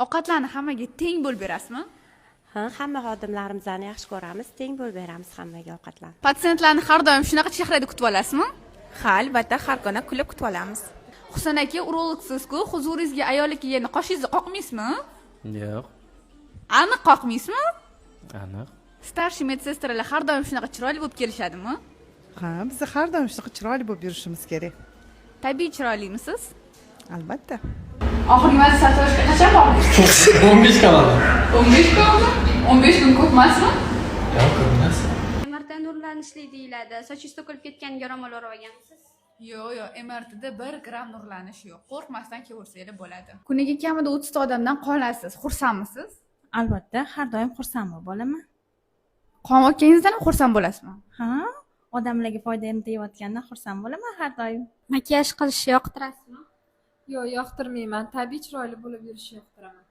Ovqatlarni hammaga teng bo'lib berasizmi? Ha, hamma xodimlarimizni yaxshi ko'ramiz, teng bo'lib beramiz hammaga ovqatlarni. Patsientlarni har doim shunaqa chehrada kutib olasizmi? Ha, albatta, har kuni kulib kutib olamiz. Husan aka, urologsiz-ku, huzuringizga ayoli kelganda qoshingizni qoqmaysizmi? Yo'q. Aniq qoqmaysizmi? Aniq. Старший медсестра lar har doim shunaqa chiroyli bo'lib kelishadimi? Ha, biz har doim shunaqa chiroyli bo'lib yurishimiz kerak. Tabiiy chiroylimisiz? Albatta. Oxirgi marta sartaroshga qachon bordingiz? 15 kun oldi. 15 kunmi? 15 kun ko'p emasmi? Yo'q, ko'p emas. MRT nurlanishli deyiladi. Sochingiz to'kilib ketganiga ro'mol o'rab olganmisiz? Yo'q, MRTda 1 gramm nurlanish yo'q. Qo'rqmasdan kelaversanglar bo'ladi. Kuniga kamida 30 ta odamdan qolasiz. Xursandmisiz? Albatta, har doim xursand bo'lib bo'laman. Qon olganingizdan ham xursand bo'lasizmi? Ha, odamlarga foydam tegayotganidan xursand bo'laman har doim. Makiyaj qilishni yoqtirasizmi? Yo'q, yoqtirmayman. Tabiiy chiroyli bo'lib yurishni yoqtiraman.